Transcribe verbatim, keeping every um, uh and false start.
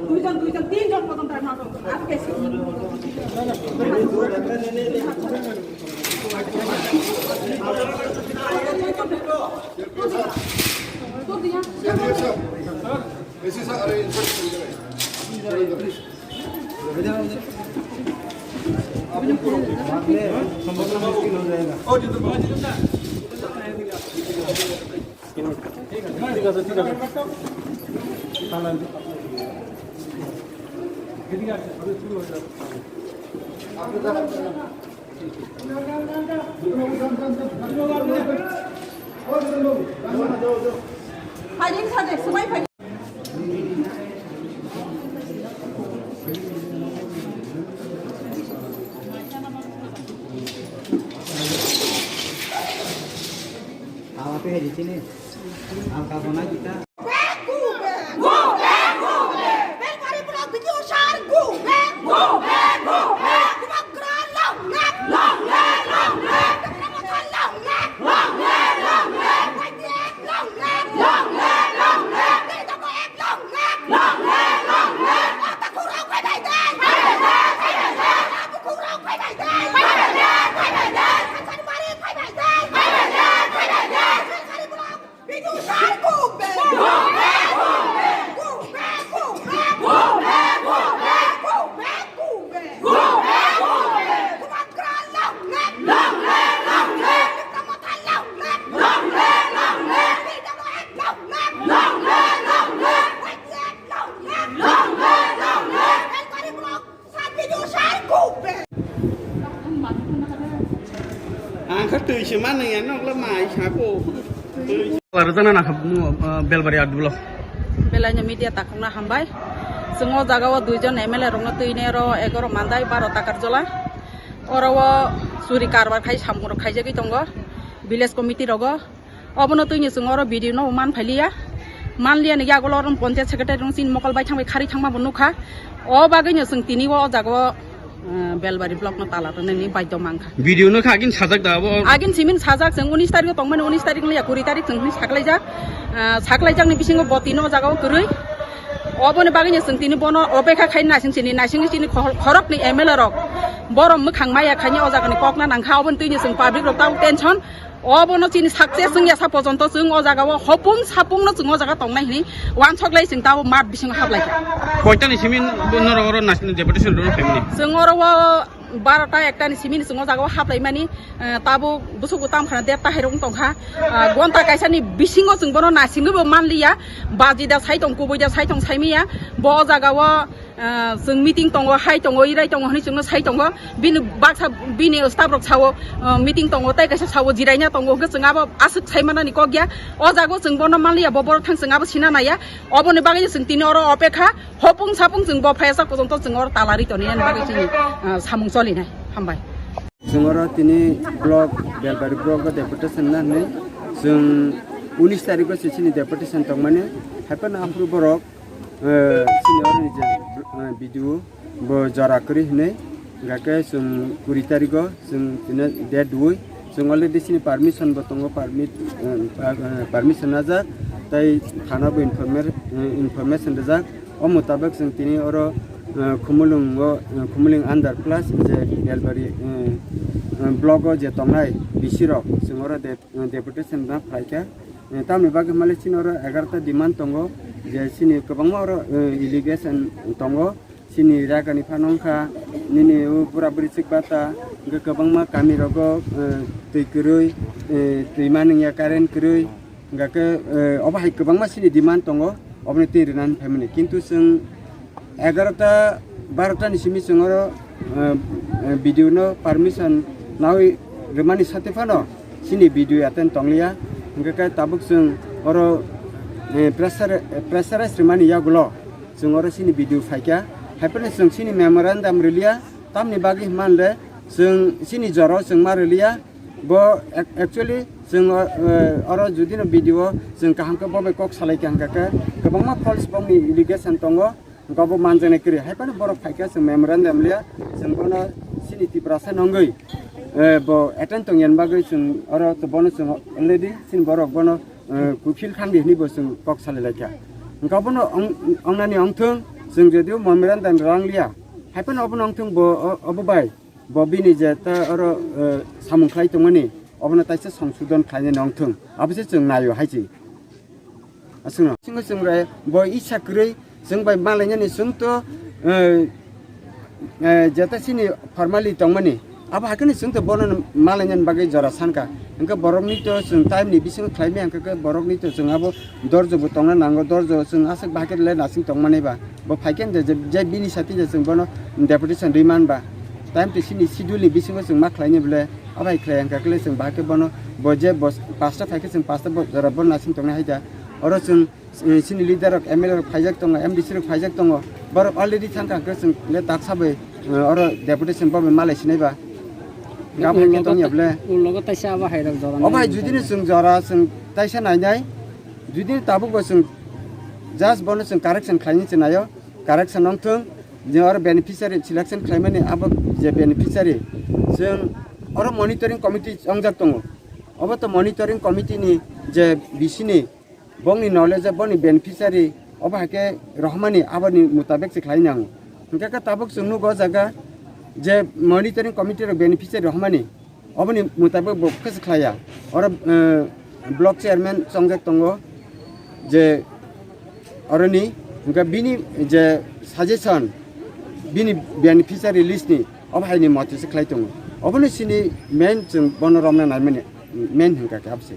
দুইজন, দুইজন, তিনজন পর্যন্ত আমি আটক করবো। আজকে Awa pe hai di sini. Angka guna kita. Go back, go back, go back. Belpari block Bijoy sir, go back, go back, go back. Bubagra long live, long live, long live. Tipra Motha long live, long live, long live. Y P F long live, long live, long live. Tei tamo ek long live, long live, long live. Ota khurok phai bai dai, phai bai dai, phai bai dai. Abo khurok phai bai dai, phai bai dai, phai bai dai. Kanchanbari phai bai dai, phai bai dai, phai bai dai. Belpari block. Bijoy sir, go back! Go back, go back! Go back, go back! Go back, go back! Go back, go back! Go back, go back! Bubagra long live! Long live, long live! Tipra Motha long live! Long live, long live! T W F long live! Long live, long live! Y P F long live! Long live, long live! Belpari block. Ang kha twi se mano ya, nokla mai sabo. Twi se. Aro jana na kha, uh, Belbari art block. Belai no media takhuk na hambai. Chwng o jaga o duijon M L A rok no twi ne oro egaroh Mandai, baroh Takarjola. Oro o churi karbar khai samung rok khaijagwi tongo village committee rogo. Obono twini chwng oro video no man phailiya. Manliya ni yagulo oro panchayat secretary rong chini mokol bai thangbai khari thangma bo nukha. O bagwi no chwng tini o jaga o, eh, Belbari block no tala rwnani baidhyo mankha. Video no kha agin sajak da abo? Agin simin sajak, chwng unis tarik o tongmani, unis tarik no ya kuri tarik chwng hwnwi saklaijak. Ah, saklaijak ni bisingo bo tini o jaga o kwrwi. Oboni bagwi no chwng tini bono opekha khai naising chini, naising chini khor-, khorok ni M L A rok. Borom mwkhang maya khaini o jaga ni kok na nangkha, oboni twini chwng public rok tamo tension. Obono chini success wngya sa pojonto chwng o jaga o hopung sapung no chwng o jaga tongnai hinwi wansok lai chwng tabo mat bisingo hablai kha. Koita ni simi norok oro national deputation rwna phaimani? Chwng oro o barota ekta ni simi ni chwng o jaga o hablai mani, eh, tabo bwswk bo tam khana der ta hai rok wng tong kha. Ah, gonta kaisa ni bisingo chwng bono naisingwi bo manliya, baji da sai tong, kubui da sai tong, saimaya bo o jaga o. Ah, chwng meeting tongo, hai tongo, irai tongo hwnwi chwngno sai tongo. Bini baksa, bini staff rok sao, ah, meeting tongo, tei kaisa sao jiraina tongo, hwnkhe chwng abo aswk sai manani kok ya. O jaga o chwng bono manliya, bo borok thang chwng abo sina naiya. Oboni bagwi chwng tini oro opekha, hopung sapung chwng bo phaiya sak pojonto chwng oro tala ri toni ani bagwi chini, ah, samung cholinai. Hambai. Chwng oro tini block, Belbari block o deputation na hwnwi chwng unis tarikh o se chini deputation tongmani. Haiphano aphuru borok Eh, sini oro ni je, eh, video bo jora kwrwi hinwi, hingkha khe chwng kuri tarigo chwng tini date dui, chwng already sini permission bo tongo, permit, eh, eh, permission najak, tei thana bo informer-, eh, information rijak. O mutabak chwng tini oro, eh, Khumulwng o, eh, Khumulwng under plus je Belbari, eh, eh, block o je tongnai B C rok chwng oro de-, eh, deputation na phaikha. Eh, tamni bagwi hwnmale chini oro egarota demand tongo, je chini kwbangma oro, eh, allegation tongo, chini ragani phano wngkha, nini o bura bwrwi chwk bata, hwnkhe kwbangma kami rogo, eh, twi kwrwi, eh, twi manwngya, current kwrwi, hwnkhe, eh, obo hai kwbangma chini demand tongo, oboni twi rwnani phaimani. Kintu chwng egarota, barota ni simi chwng oro, eh, eh, B D O no permission nawi rwmani sati phano chini B D O attend tongliya. Hwnkhe khe tabuk chwng oro, eh, pressure, eh, pressurize rwmani yagulo chwng oro chini B D O phaikha. Haiphano chwng chini memorandum rwliya, tamni bagwi hwnba hwnle chwng chini jora chwng ma rwliya. Bo ac-, actually chwng o, eh, oro judino B D O chwng kaham khe bo bai kok salai kha hwnkha khe kwbangma false bokni allegation tongo. Hwnkhe bo manjaknai kwrwi. Haiphano borok phaikha chwng memorandum liya, chwng bono chini Tiprasa nungwi, eh, bo attend tongya bagwi chwng oro to bono chwng already chini borok bono, eh, kuphil khangdi hinwi bo chwng kok salai laikha. Hwnkhe bono ong-, ongnani ongthwng chwng jodio memorandum rang liya. Haiphano obono ongthwng bo o-, obo bai bo bini je ta oro, eh, samung khlai tongmani obono taisa songsodon khlainani ongthwng. Abo se chwng naio hai se. Aswkno. Singo chwng rai bo isa kwrwi chwng bai malainani chwng to, eh, eh, jeta chini formally tongmani. Abo hakhe ni chwng to bono malainani bagwi jora sankha. Hwnkhe borokni to chwng time ni bisingo khlaimaya hwnkhe khe borokni to chwng abo dorjo bo tongna nango, dorjo chwng aswk bahai khe le nasing tongmani ba. Bo phaikhe je, je, je bini sati je chwng bono deputation rwi man ba. Time to chini schedule ni bisingo chwng ma khlaini bole, abai khlai hwnkha khe le chwng bahai khe bono bo je bo pasta phaikhe chwng pasta bo jora bo nasing tongnai hai da. Oro chwng, eh, chini leader rok, M L A rok phaijak tongo, M D C rok phaijak tongo. Borok already thangkha hwnkhe chwng le tak sabai, eh, oro deputation bo bai malai sinai ba. Gabha khe tongya bole. Ulo taisa abo hai rok jora. Obo hai judino chwng jora chwng taisa nainai. Judino tabuk bo chwng just bono chwng correction khlaini chwng naio. Correction wngthwng, je oro beneficiary selection khlaimani abo je beneficiary, chwng oro monitoring committee wngjak tongo. Obo to monitoring committee ni je bisini bongni knowledge boni beneficiary obo haikhe rohormani aboni mutabek se khlai nango. Hwnkhe khe tabuk chwng nugo o jaga je monitoring committee rok beneficiary rohormani. Oboni mutabek bo khe se khlaiya. Oro, eh, block chairman chongjak tongo je oroni, hwnkhe bini je suggestion, bini beneficiary list ni obo haini mote se khlai tongo. Obono sini main chwng bono romna naimani main hwnkha khe abose.